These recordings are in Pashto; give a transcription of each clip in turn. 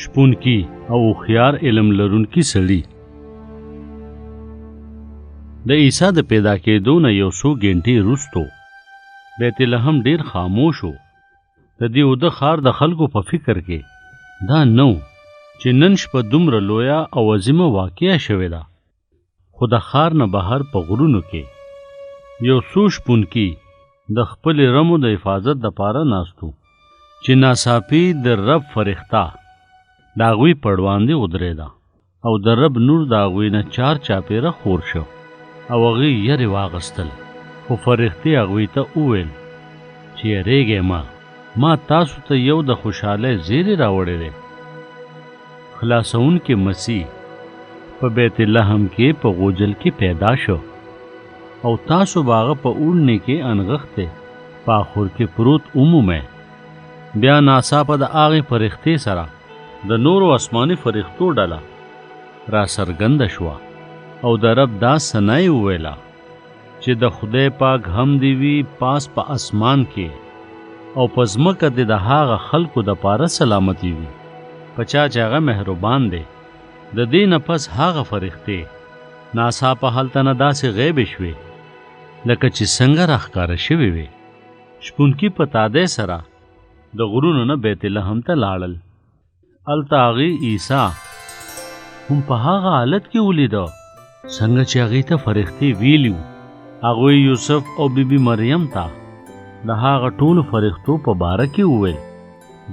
شپونکي او هوښیار علم لرونکي سړي د عیسی د پیدا کېدو نه یو څو ګنټې وروسته بیت لحم ډیر خاموش و. د دې اوده ښار د خلکو په فکر کې دا نه و چې نن شپه دومره لویه او عظیمه واقعه شوې ده. خو د ښار نه بهر په غرونو کې یو څو شپونکي د خپلې رمو د حفاظت دپاره ناست وو چې ناڅاپي د رب فرښته د هغوی په وړاندې ودرېده او د رب نور د هغوی نه چار چاپېره خور شو او هغوی یرې واغستل. خو فرښتې هغوی ته وویل چې یرېږئ مه، ما تاسو ته یو د خوشحالۍ زیری راوړی دی. خلاصوونکی مسیح په بیت لحم کې په غوجل کې پیدا شو او تاسو به هغه په اوړنې کې انغښتی په اخور کې پروت ومومئ. بیا ناڅاپه د هغې فرښتې سره د نورو آسماني فرښتو ډله راڅرګنده شوه او د رب دا ثنا یې وویله چې د خدای پاک هم دې وي پاس په اسمان کې او په ځمکه دې د هغه خلکو دپاره سلامتي وي په چا چې هغه مهربان دی. د دې نه پس هغه فرښتې ناڅاپه هلته نه داسې غیبې شوې لکه چې څنګه راښکاره شوې وې. شپونکي په تادۍ سره د غرونو نه بیت لحم ته لاړل. هلته هغې عیسی هم په هغه حالت کې ولیده څنګه چې هغې ته فرښتې ویلي وو. هغوی یوسف او بیبي مریم ته د هغه ټولو فرښتو په باره کې وویل.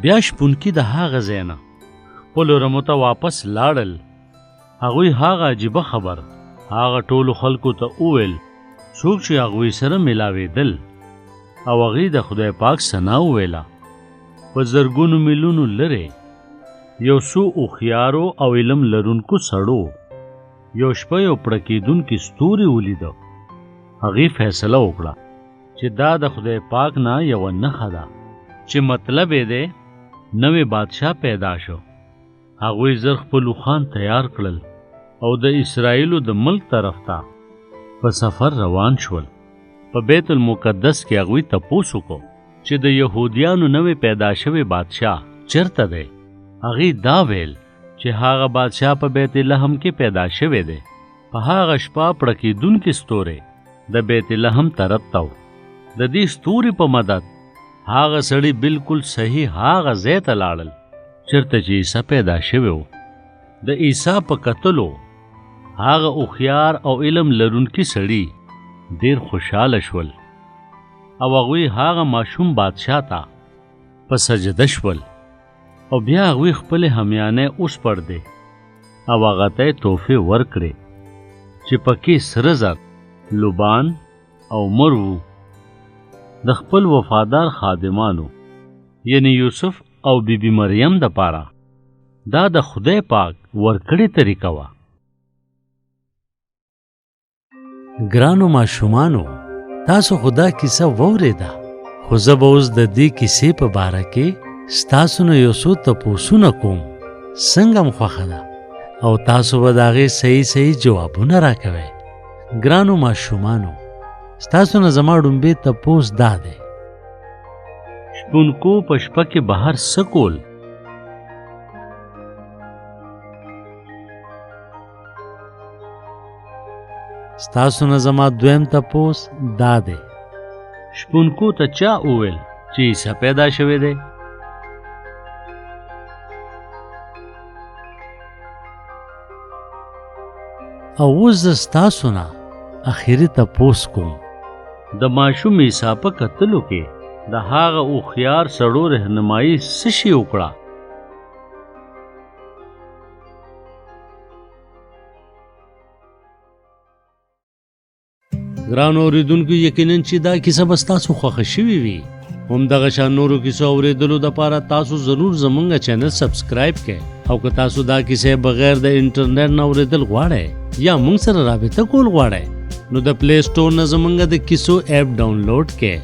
بیا شپونکي د هغه ځای نه خپلو رمو ته واپس لاړل. هغوی هغه عجیبه خبر هغه ټولو خلکو ته وویل څوک چې هغوی سره ملاوېدل او هغوی د خدای پاک ثنا وویله. په زرګونو میلونو لرې یو څو هوښیارو او علم لرونکو سړو یو شپه یو پړکېدونکي ستوري ولیده. هغې فیصله وکړه چې دا د خدای پاک نه یوه نښه ده چې مطلب یې دی نوی بادشاه پیدا شو. هغوی زر خپل اوښان تیار کړل او د اسرائیلو د ملک طرف ته په سفر روان شول. په بیت المقدس کې هغوی تپوس وکړو چې د یهودیانو نوی پیدا شوی بادشاه چرته دی؟ هغې دا ویل چې هغه بادشاه په بیت لحم کې پیدا شوی دی. په هغه شپه پړکېدونکي ستوری د بیت لحم طرف ته و. د دې ستوري په مدد هغه سړي بالکل صحیح هغه ځای ته لاړل چرته چې عیسی پیدا شوی و. د عیسی په کتلو هغه هوښیار او علم لرونکي سړي ډیر خوشحاله شول او هغوی هغه ماشوم بادشاه ته په سجده شول او بیا هغوی خپلې همیانۍ وسپړدې او هغه ته یې تحفې ورکړې چې پکې سره زر، لبان او مر وو. د خپل وفادار خادمانو یعنی یوسف او بی بی مریم دپاره دا د خدای پاک ورکړې طریقه وه. ګرانو ماشومانو، تاسو خو دا کیسه واورېده، خو زه به اوس د دې کیسې په باره کې ستاسو نه یو څو تپوسونه کوم. څنګه مو خوښه ده او تاسو به د هغې صحیح صحیح جوابونه راکوئ. ګرانو ماشومانو، ستاسو نه زما ړومبی تپوس دا دی، شپونکو په شپه کې بهر څه کول؟ ستاسو نه زما دویم تپوس دا دی، شپونکو ته چا وویل چې عیسی پیدا شوی دی؟ او اوس زه ستاسو نه اخري تپوس کوم. د ماشوم عیسی په کتلو کې د هغه هوښیار سړو رهنمایي څه شي وکړه؟ ګرانو اوریدونکو، یقینا چې دا کیسه به ستاسو خوښه شوې وي. هم دغه شان نورو کیسو اوریدلو دپاره تاسو ضرور زمونږ چینل سبسکرایب کړئ، او که تاسو دا کیسه بغیر د انټرنیټ نه اوریدل غواړئ یا مونږ سره رابطه کول غواړئ نو د پلی سټور نه زمونږ د کیسو اپ ډاونلوډ کړئ.